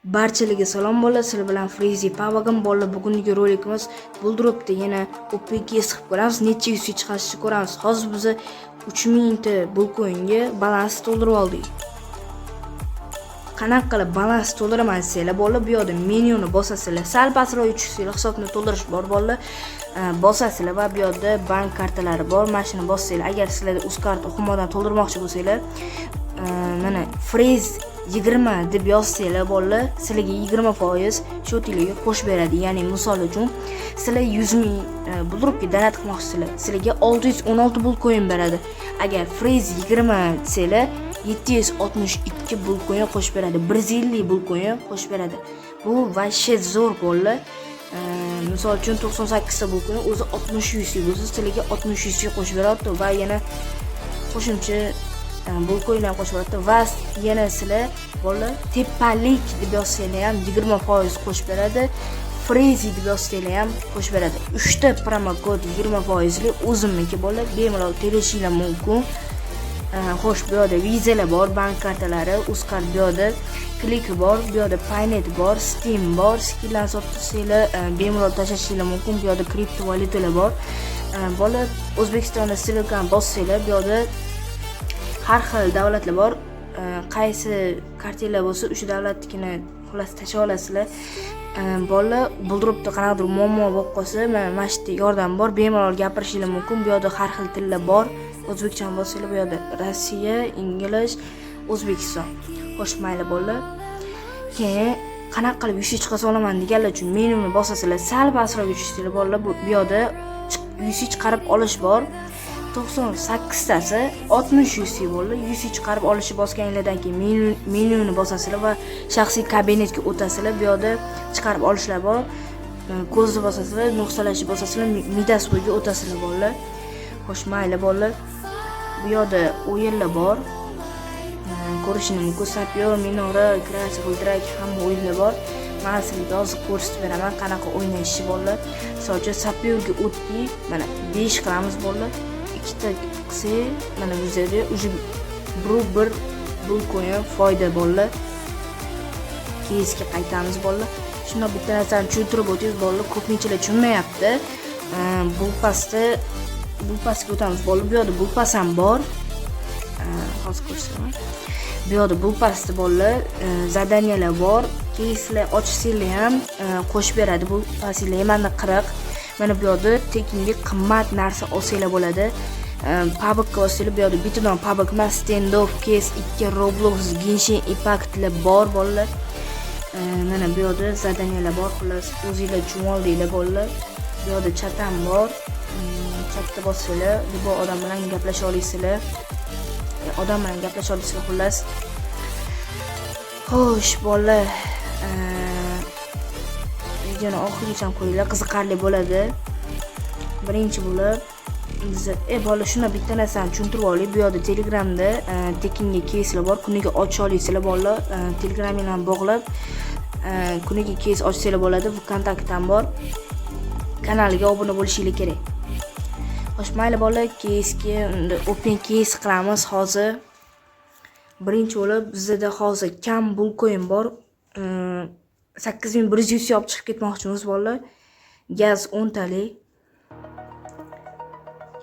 Barchalarga salom bolalar, sizlar bilan Freezy Pavagin bolalar. Bugungi rolikimiz Bulldropda yana OPK qilib ko'ramiz, necha yuz chiqarishni ko'ramiz. Hozir biz 3000 ta Bullcoinga balans to'ldirib oldik. Qanaqa qilib balans to'ldiraman desanglar, bolalar, bu yoqda menyuni bosasizlar, sal pastroq tushsanglar, hisobni to'ldirish bor bolalar. Bosasizlar va bu yoqda bank kartalari bor. Mana shuni bossanglar, agar sizlarda Uzcard, Humodan to'ldirmoqchi bo'lsanglar, mana Freeze 20 deb yozsanglar bolalar, sizlarga 20% счёт inglarga qo'shib beradi. Ya'ni misol uchun sizlar 100 ming Bulldropga donat qilmoqchisizlar, sizlarga 616 Bullcoin beradi. Agar Freeze 20 desanglar, 762 Bullcoin qo'shib beradi, 150 Bullcoin qo'shib beradi. Bu вообще zo'r bolalar. Misol uchun 98 ta Bullcoin o'zi 60 UC bo'lsa, sizlarga 60 UC qo'shib beradi va yana qo'shimcha Bullcoin ham qo'shib beradi. Va yana sizlar bolalar tepalik deb yozsanglar ham 20% qo'shib beradi, Freezy deb yozsanglar ham qo'shib beradi. Uchta promokod 20 foizli o'zimniki bolalar, bemalol terishinglar mumkin. Xo'sh, bu yoqda Vizalar bor, bank kartalari, Uzcard, bu yoqda Klik bor, bu yoqda Paynet bor, Steam bor, skinlarni sotsanglar bemalol tashlashinglar mumkin. Bu yoqda kriptovalyutalar bor. Bola, O'zbekistonda ссылка ni bossanglar, bu yoqda har xil davlatlar bor. Qaysi kartanglar bo'lsa, o'sha davlatnikini xullas tashlay olasizlar. Bola, Bulldropda qanaqadir muammo bo'lib qolsa, mana shu yerda yordam bor, bemalol gapirishinglar mumkin. Bu yoqda har xil tillar bor. O'zbekchani bossanglar, bu yoqda Rossiya, ingliz, O'zbekiston. Xo'sh, mayli bolalar, keyin qanaqa qilib UC chiqarsa olaman deganlar uchun menyuni bosasizlar, sal pastroq tushsanglar bolalar, bu yoqda UC chiqarib olish bor. 98 tasi 60 UC bo'ldi. UC chiqarib olishni bosganinglardan keyin menyuni bosasizlar va shaxsiy kabinetga o'tasizlar. Bu yoqda chiqarib olishlar bor. Ko'zni bosasizlar, nuqsalashni bosasizlar, Midas bo'yiga o'tasizlar bolalar. Xo'sh, mayli bolalar. Bu yoqda o'yinlar bor. Ko'rishingiz mumkin. Sapyor, Minora, Crash, G'ildirak, hamma o'yinlar bor. Man sizlarga hozir ko'rsatib beraman qanaqa o'ynashni bolalar. Misol uchun Sapyorga o'tdik. Mana 5 qilamiz bolalar. Ikkita qilsak, mana bizada уже bir Bullcoin foyda bolalar. Keysga qaytamiz bolalar. Shundoq bitta narsani tushuntirib o'taymiz bolalar, ko'pinchalar tushunmayapti. Bu pastga o'tamiz bolalar. Bu yoqda bu pas ham bor. Hozir ko'rsataman. Bu yoqda bu pastda bolalar задания lar bor. Keyslar ochsanglar ham qo'shib beradi. Bu pasinglar mana 40. Mana bu yoqda tekinga qimmat narsa olsanglar bo'ladi. PUBGga olsanglar, bu yoqda bittadan PUBG emas, Standoff, Case 2, Roblox, Genshin Impactlar bor bolalar. Mana bu yoqda задания lar bor, xullas o'zinglar tushunib oldinglar bolalar. Bu yoqda chat ham bor. Chatda bossanglar, bu odam bilan gaplasha olasizlar. Odam bilan gaplasha olasizlar xullas. Xo'sh, bolalar, videoni oxirigacha ko'ringlar, qiziqarli bo'ladi. Birinchi bo'lib biz bola, shuni bitta narsani tushuntirib oling. Bu yoqda Telegramda tekinga keyslar bor, kuniga ocha olasizlar bolalar. Telegram bilan bog'lab kuniga keys ochsanglar bo'ladi. VKontakte ham bor. Kanaliga obuna bo'lishinglar kerak. Xo'sh, mayli bolalar, keysga unda open case qilamiz hozir. Birinchi bo'lib bizda hozir kam Bullcoin bor. 8100 olib chiqib ketmoqchimiz bolalar. Gaz 10 talik.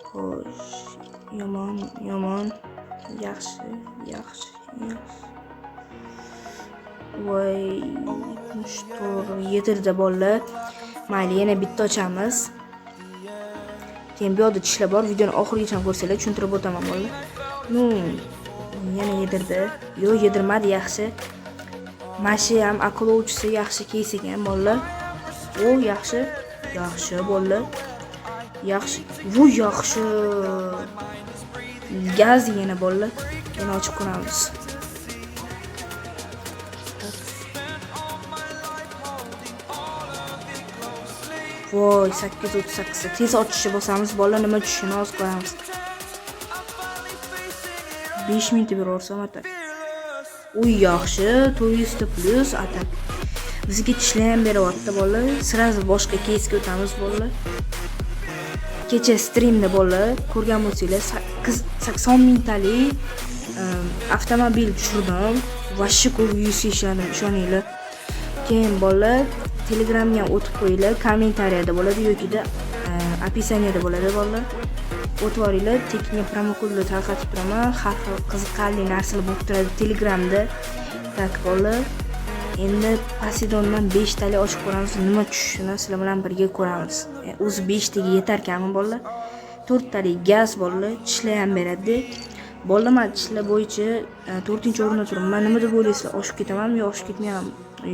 Xo'sh, yomon, yomon, yaxshi, yaxshi, yaxshi. Voy, 74 yedirdi bolalar. Mayli, yana bitta ochamiz. Keyin bu yoqda tishlar bor. Videoni oxirigacha ko'rsanglar, tushuntirib o'taman bolalar. Ну, yana yedirdi. Yo'q, yedirmadi, yaxshi. Mana shu ham akula yaxshi keys ekan bolalar. O, yaxshi. Yaxshi bolalar. Yaxshi. Bu yaxshi. Gaz yana bolalar. Yana ochib ko'ramiz. Voy, 838. Tez ochishni bosamiz, bolalar, nima tushishini hozir ko'ramiz. 5 mingta beraversam а так. Uy, yaxshi, 400 ta plyus а так. Bizga tishlar ham beryapti bolalar. Сразу boshqa keysga o'tamiz bolalar. Kecha streamda bolalar ko'rgan bo'lsanglar, 8 80 mingtalik avtomobil tushirdim. Вообще ko'p UC ishladim, ishoninglar. Keyin bolalar Telegramga ham o'tib qo'yinglar, kommentariyada bo'ladi yokida описаниеda bo'ladi bolalar. O'tib olinglar, tekinga promokodlar tarqatib turaman. Har xil qiziqarli narsalar bo'lib turadi Telegramda. Так bolalar, endi Poseidondan 5 tali ochib ko'ramiz, nima tushishini sizlar bilan birga ko'ramiz. O'zi 5 taga yetarkanmi bolalar? 4 tali gaz bolalar, tishlar ham beradi. Bolalar, men tishlar bo'yicha 4-o'rinda turibman. Nima deb o'ylaysizlar? Oshib ketamanmi yo oshib ketmaymanmi?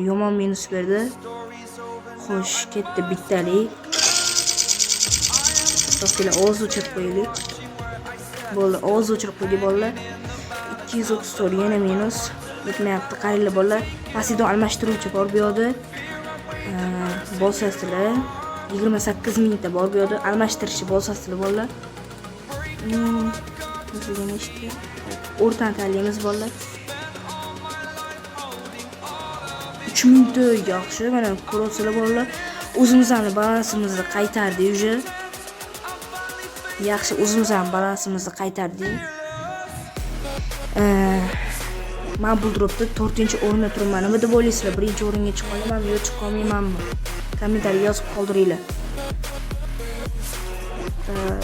Yomon minus berdi. Xo'sh, ketdi bittali. To'xtanglar, ovoz o'chirib qo'yaylik. Bo'ldi, ovoz o'chirib qo'ydik bolalar. 234 yana minus. Yetmayapti. Qaranglar bolalar, Poseidon almashtiruvchi bor bu yoqda. Bosasizlar. 28 mingta bor bu yoqda. Almashtirishni bosasizlar bolalar. Bizga nechta? O'rtani tanlaymiz bolalar. 3 mingta yaxshi, mana ko'rasizlar bolalar. O'zimizning balansimizni qaytardik уже. Yaxshi, o'zimizning balansimizni qaytardik. Men bu dropda 4-o'rinda turibman. Nima deb o'ylaysizlar? 1-o'ringa chiqa olamanmi yo chiqa olmaymanmi? Kommentariy yozib qoldiringlar. Так.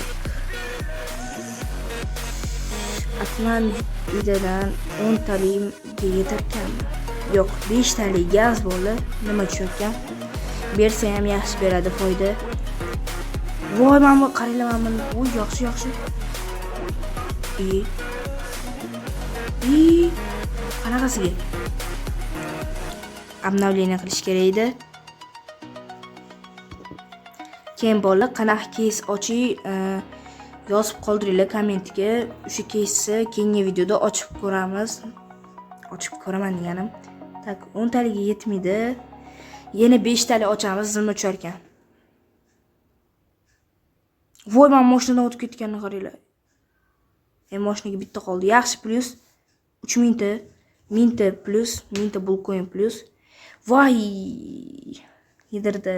Atlantidadan 10 talimga yetarkanmi? Yo'q, 5 tali gaz bo'ldi. Nima tushayotgan? Bersa ham yaxshi beradi foyda. Voy, mana bu qaranglar, mana buni. Voy, yaxshi, yaxshi. Qanaqasiga? Обновление qilish kerak edi. Keyin bolalar qanaqa keys ochiy, yozib qoldiringlar kommentga. O'sha keysni keyingi videoda ochib ko'ramiz. Ochib ko'raman deganim. Tak, 10 taliga yetmaydi. Yana 5 tali ochamiz, nima tushar ekan. Voy, men mashinadan o'tib ketganini qaranglar. Mashinaga bitta qoldi. Yaxshi, plyus 3 mingta, mingta plyus, mingta bulcoin plyus. Voy, yedirdi.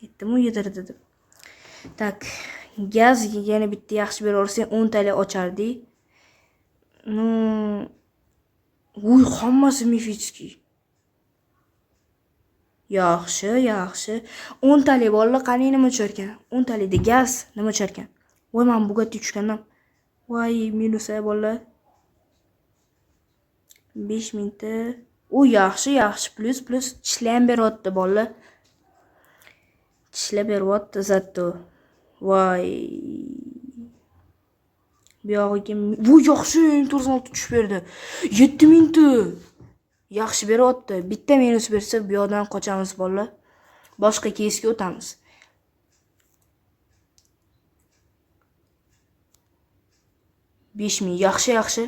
Aytdim-u yedirdi deb. Tak, gaz yana bitta yaxshi bera olsang 10 tali ochardik. Ну, uy, hammasi mifический. Yaxshi, yaxshi. 10 tali bolalar, qani nima tushar ekan? 10 talida gaz nima tushar ekan? Voy, men Bugatti tushgandim. Voy, minus ay bolalar. 5 mingta. U yaxshi, yaxshi, plyus, plyus tishlar ham beryapti bolalar. Tishlab beryapti zato. Voy. Bu yog'iga voy, yaxshi, M416 tushib berdi. 7 mingta. Yaxshi beryapti. Bitta minus bersa, bu yoqdan qochamiz bolalar. Boshqa keysga o'tamiz. 5 ming, yaxshi, yaxshi.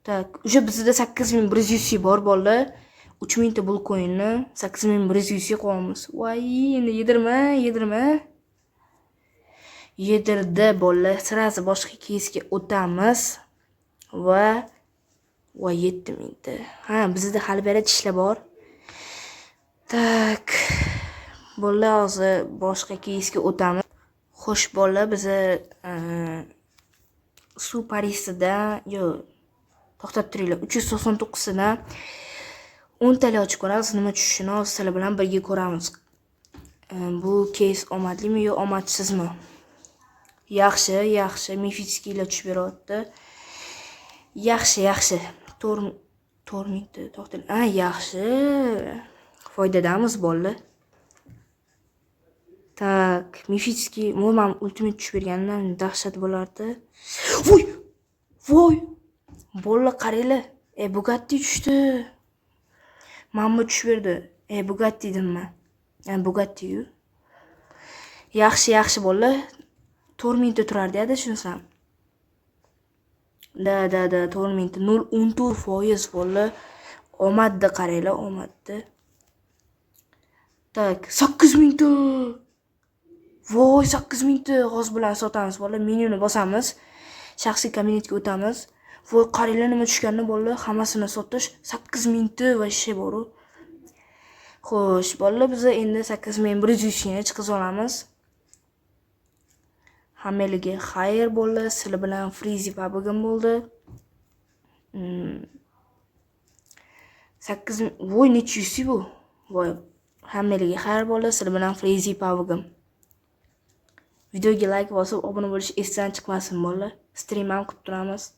Tak, o'sha bizda 8100 bor bolalar. 3 mingta bulcoinni 8100 qo'yamiz. Voy, endi yedirma, yedirma. Yedirdi bolalar. Sirasi boshqa keysga o'tamiz va voy, 7 mingta. Ha, bizda hali beri tishlar bor. Tak. Bolalar, hozir boshqa keysga o'tamiz. Xo'sh bolalar, biza suv parisida, yo'q, to'xtab turinglar. 399dan 10 tali ochib ko'ramiz, nima tushishini hozir sizlar bilan birga ko'ramiz. Bu keys omadlimi yo omadsizmi? Yaxshi, yaxshi, mifическийlar tushib beryapti. Yaxshi, yaxshi. 4 mingta to'xtang. Ha, yaxshi. Foydadamiz bolalar. Tak, mifический, umuman ultimate tushib berganidan dahshat bo'lardi. Voy! Voy! Bolalar qaranglar. Bugatti tushdi. Mana bu tushib berdi. Bugatti dedim men. Bugatti-yu. Yaxshi, yaxshi bolalar. 4 mingta turardi adashmasam. Da, da, da, 4 mingta 0.14% bolalar. Omadni qaranglar, omadni. Tak, 8 mingta. Voy, 8 mingta hozir bilan sotamiz bolalar. Menyuni bosamiz. Shaxsiy kabinetga o'tamiz. Voy, qaranglar nima tushganini bolalar, hammasini sotish 8 mingta вообще bor-u. Xo'sh, bolalar, biz endi 8100 ni chiqizib olamiz. Hammalarga xayr bo'ldi. Sizlar bilan Freezy bugun bo'ldi. Sakkiz, voy, necha yuz bu? Voy, hammalarga xayr, bolalar. Sizlar bilan Freezy Pavgim. Videoga layk bosib, obuna bo'lish esdan chiqmasin, bolalar. Stream ham qilib turamiz.